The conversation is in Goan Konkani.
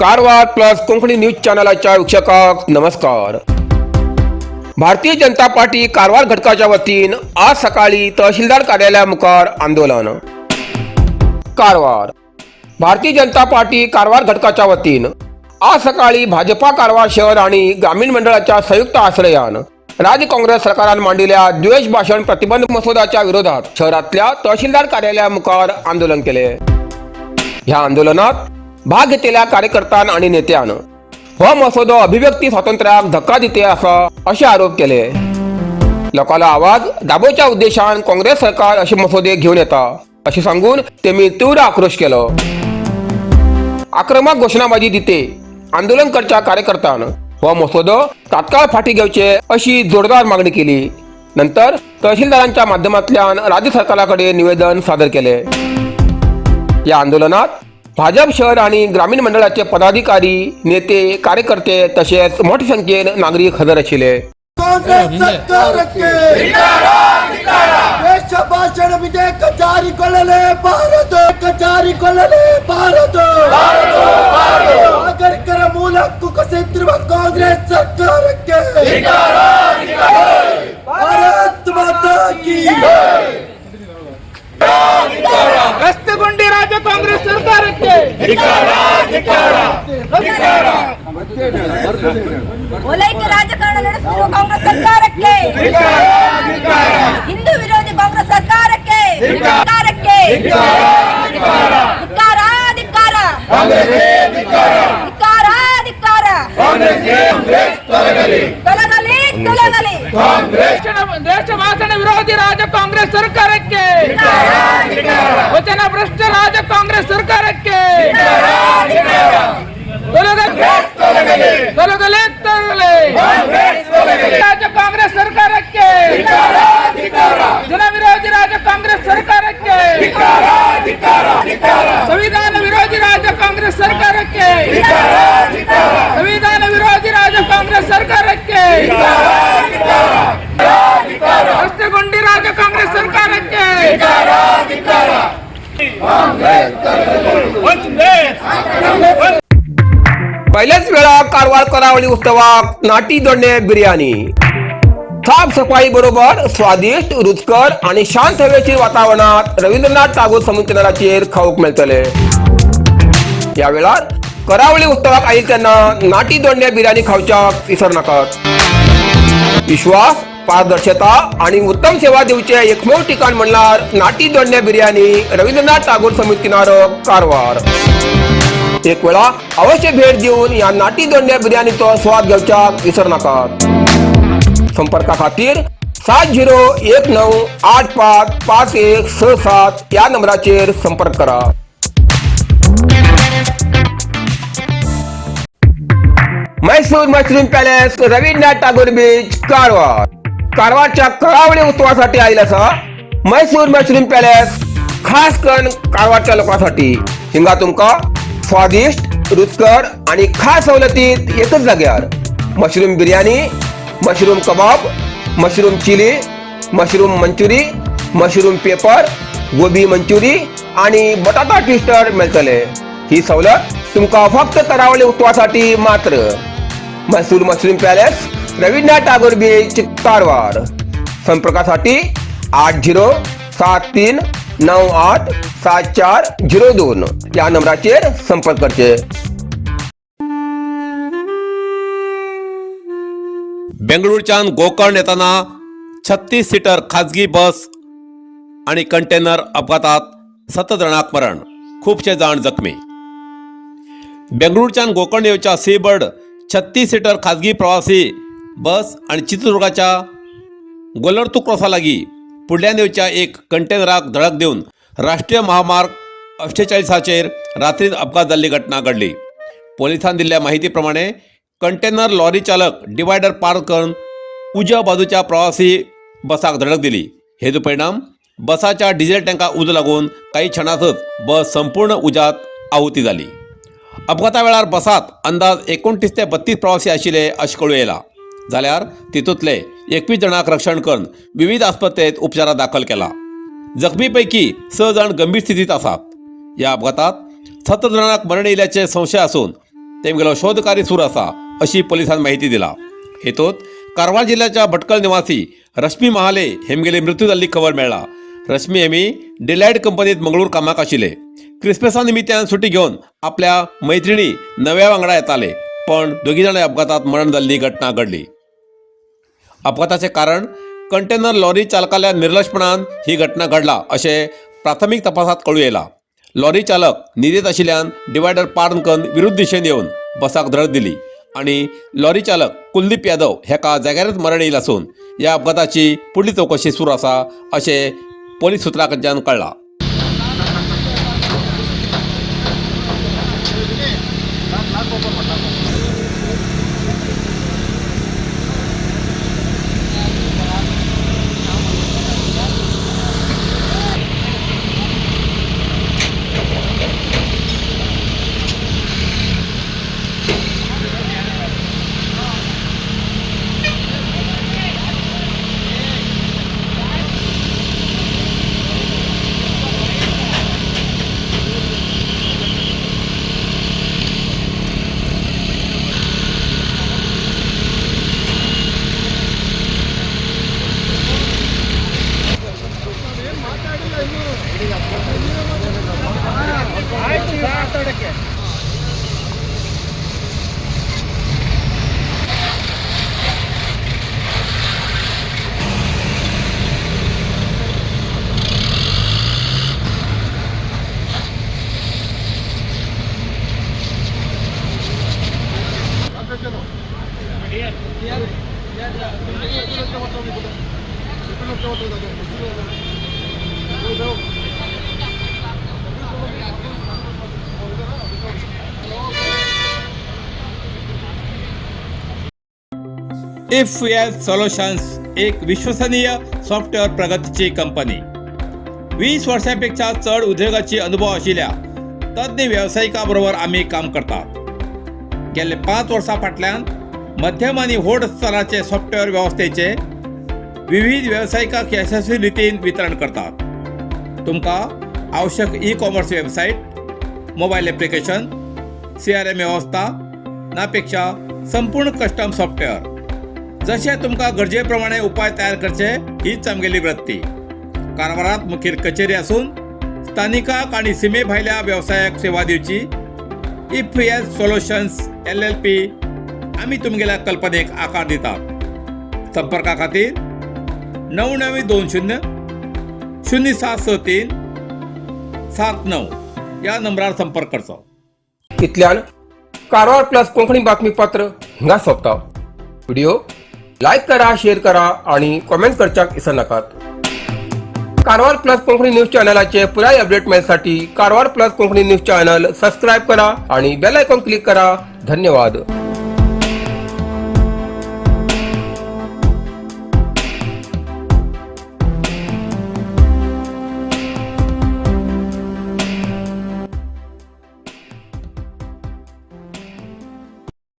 कारवार प्लस कोंकणी न्यूज चॅनलाच्या वीक्षकांक नमस्कार. भारतीय जनता पार्टी कारवार घटकाच्या वतीन आज सकाळी तहसीलदार कार्यालयामुखार आंदोलन. कारवार भारतीय जनता पार्टी कारवार घटकाच्या वतीन आज सकाळी भाजपा कारवार शहर आणि ग्रामीण मंडळाच्या संयुक्त आश्रयान राज्य काँग्रेस सरकारान मांडिल्या द्वेष भाषण प्रतिबंध मसुद्याच्या विरोधात शहरातल्या तहसीलदार कार्यालयामुखार आंदोलन केले. ह्या आंदोलनात भाग घेतलेल्या कार्यकर्त्यां आणि नेत्यान हो मसुदो अभिव्यक्ती स्वातंत्र्याक धक्का दिते आसा असे आरोप केले. लोकांलो आवाज दाबोवच्या उद्देशान काँग्रेस सरकार असे मसुदे घेऊन येता असे सांगून तेमी तीव्र आक्रोश केलो. आक्रमक घोषणाबाजी दिते आंदोलन करच्या कार्यकर्त्यान हो मसुदो तात्काळ फाटी घेवचे अशी जोरदार मागणी केली. नंतर तहसीलदारांच्या माध्यमांतल्यान राज्य सरकाराकडे निवेदन सादर केले. या आंदोलनात भाजप शहर आणि ग्रामीण मंडळाचे पदाधिकारी, नेते, कार्यकर्ते तसेच मोठ्या संख्येन नागरिक हजर आशिल्ले. ಕಾಂಗ್ರೆಸ್ ಸರ್ಕಾರಕ್ಕೆ ದ್ವೇಷ ಭಾಷಣ ವಿಧೇಯಕ ಜಾರಿಗೊಳ್ಳಲೇಬಾರದು, ಜಾರಿಗೊಳ್ಳಲೇಬಾರದು. ನಾಗರಿಕರ ಮೂಲ ಹಕ್ಕು ಕಸಿಯುತ್ತಿರುವ ಕಾಂಗ್ರೆಸ್ ಸರ್ಕಾರಕ್ಕೆ ಭಾರತ್ ಮಾತಾ ಕೀ. ರಸ್ತೆಗೊಂಡಿ ರಾಜ್ಯ ಕಾಂಗ್ರೆಸ್ ಸರ್ಕಾರಕ್ಕೆ. ಓಲೈಕೆ ರಾಜಕಾರಣ ನಡೆಸುತ್ತಿರುವ ಕಾಂಗ್ರೆಸ್ ಸರ್ಕಾರಕ್ಕೆ, ಹಿಂದೂ ವಿರೋಧಿ ಕಾಂಗ್ರೆಸ್ ಸರ್ಕಾರಕ್ಕೆ, ಸರ್ಕಾರಕ್ಕೆ ಧಿಕ್ಕಾರ, ಧಿಕ್ಕಾರ, ಧಿಕ್ಕಾರ, ಧಿಕ್ಕಾರ. ತೊಲಗಲಿ, ತೊಲಗಲಿ. ದೇಶ ಭಾಷಣ ವಿರೋಧಿ ರಾಜ್ಯ ಕಾಂಗ್ರೆಸ್ ಸರ್ಕಾರಕ್ಕೆ, ವಚನ ಭ್ರಷ್ಟ ರಾಜ್ಯ ಕಾಂಗ್ರೆಸ್ ಸರ್ಕಾರಕ್ಕೆ ತೊಲಗಲಿ, ತೊಲಗಲಿ, ತೊಲಗಲಿ. ರಾಜ್ಯ ಕಾಂಗ್ರೆಸ್ ಸರ್ಕಾರಕ್ಕೆ, ಜನ ವಿರೋಧಿ ರಾಜ್ಯ ಕಾಂಗ್ರೆಸ್ ಸರ್ಕಾರಕ್ಕೆ, ಸಂವಿಧಾನ ವಿರೋಧಿ ರಾಜ್ಯ ಕಾಂಗ್ರೆಸ್ ಸರ್ಕಾರಕ್ಕೆ, ಸಂವಿಧಾನ ವಿರೋಧಿ ರಾಜ್ಯ ಕಾಂಗ್ರೆಸ್ ಸರ್ಕಾರಕ್ಕೆ, ರಸ್ತೆಗೊಂಡಿ ರಾಜ್ಯ ಕಾಂಗ್ರೆಸ್ ಸರ್ಕಾರಕ್ಕೆ. पहिल्याच वेळा कारवार करावळी उत्सवाक नाटी दोडणे बिर्याणी. साफ सफाई बरोबर स्वादिष्ट, रुचकर आणि शांत हवेशीर वातावरणात रवींद्रनाथ टागोर समुद्र खाऊक मेळटले. या वेळार करावळी उत्सवाक आयिल्ले तेन्ना नाटी दोडणे बिर्याणी खावच्याक विसर नाकात. विश्वास, पारदर्शता आणि उत्तम सेवा दिवचे एकमेव ठिकाण म्हणल्यार नाटी दोडणे बिर्याणी, रवींद्रनाथ टागोर समुद्र किनारो, कारवार. एक वेळा अवश्य भेट देऊन या नाटी दोंड्या बिर्याणीचो स्वाद घेवच्याक विसर नाकात. संपर्का खातीर 7019855167 या नंबराचेर संपर्क करा. Mysore mushroom palace, Rabindranath Tagore beach, Karwar. कारवारच्या करावळी उत्सवासाठी आयला आसा मैसूर मशरूम पॅलेस. खास करून कारवारच्या लोकांसाठी हिंगा तुमकां स्वादिष्ट, रुचकर आणि खास सवलतीत एकच जाग्यार mushroom biryani, mushroom kebab, mushroom chilli, mushroom manchurian, mushroom pepper, gobi manchurian आणि बटाटा ट्विस्टर मेळटले. ही सवलत तुमकां फक्त करावळी उत्सवासाठी मात्र. Mysore mushroom palace, Rabindranath Tagore beach, Karwar. संपर्कासाठी 8073987402 या नंबराचेर संपर्क करचे. बेंगळूरच्यान गोकर्ण येतना 36 सिटर खाजगी बस आनी कंटेनर अपघातात 17 जाणांक मरण, खुबशे जाण जखमी. बेंगळूरच्यान गोकर्ण येवच्या सीबर्ड 36 सिटर खाजगी प्रवासी बस आनी चित्रदुर्गाच्या गोलर्तू क्रॉसा लागीं फुडल्यान येवच्या एक कंटेनराक धडक दिवन राष्ट्रीय महामार्ग 48चेर रात्रीन अपघात जाल्ली घटना घडली. पोलिसांनी दिल्ल्या माहिती प्रमाणे कंटेनर लॉरी चालक डिवायडर पार करून उजव्या बाजूच्या प्रवासी बसाक धडक दिली. हेजो परिणाम बसाच्या डिझेल टँकाक उजो लागून काही क्षणातच बस संपूर्ण उज्यात आहुती जाली. अपघाता वेळार बसात अंदाज 29 ते 32 प्रवासी आशिल्ले अशें कळूं येयलां, जाल्यार तितूंतले 21 जाणांक रक्षण करून विविध आस्पत्रेंत उपचाराक दाखल केला. जखमी पैकी 6 जाण गंभीर स्थितीत आसात. ह्या अपघातात 17 जाणांक मरण येयल्याचे संशय आसून तेमगेलो शोधकार्य सुरू आसा अशी पोलिसान माहिती दिला. हेतूंत कारवार जिल्ल्याच्या भटकळ निवासी रश्मी महाले हेमगेली मृत्यू जाल्ली खबर मेळ्ळा. रश्मी हेमी डिलायट कंपनीत मंगळूर कामाक आशिल्ले. क्रिसमसा निमित्यान सुटी घेवन आपल्या मैत्रिणी नव्या वांगडा येताले, पण दोगी जाणां अपघातात मरण जाल्ली घटना घडली. अपघाताचे कारण कंटेनर लॉरी चालकाल्या निर्लक्षपणान ही घटना घडला अशें प्राथमीक तपासात कळूं येयला. लॉरी चालक न्हिदेंत आशिल्ल्यान डिवायडर पार करून विरुद्ध दिशेन येवन बसाक धडक दिली आनी लॉरी चालक कुलदीप यादव हेका जाग्यारच मरण येयलें आसून ह्या अपघाताची फुडली चवकशी सुरू आसा अशें पोलीस सुत्रां कडच्यान कळ्ळां. If L solutions एक विश्वसनीय सॉफ्टवेअर प्रगतीची कंपनी. 20 वर्सांपेक्षा चड उद्योगाची अनुभव आशिल्ल्या तज्ञ वेवसायिकां बरोबर आमी काम करतात. गेल्ले 5 वर्सां फाटल्यान मध्यम आनी व्हड स्तराचे सॉफ्टवेअर वेवस्थेचे विविध वेवसायिकांक यशस्वी रितीन वितरण करतात. तुमकां आवश्यक e commerce website, mobile application, CRM वेवस्था नापेक्षा संपूर्ण कस्टम सॉफ्टवेअर जशें तुमकां गरजे प्रमाणे उपाय तयार करचे हीच आमगेली वृत्ती. कारवारात मुखेल कचेरी आसून स्थानिकाक आनी सिमे भायल्या वेवसायाक सेवा दिवची if S solutions LLP. आमी तुमगेल्या कल्पनेक आकार दितात. संपर्का खातीर 9920 076379 ह्या नंबरार संपर्क करचो. इतल्यान कारवार प्लस कोंकणी बातमीपत्र हिंगा सोंपता. व्हिडिओ लायक करा, शेअर करा आणि कॉमेंट करच्याक विसरनाकात. कारवार प्लस कोंकणी न्यूज चॅनलाचे पुराय update मेळसाठी Karwar plus Konkani news channel subscribe करा आणि बेल आयकॉन क्लिक करा. धन्यवाद.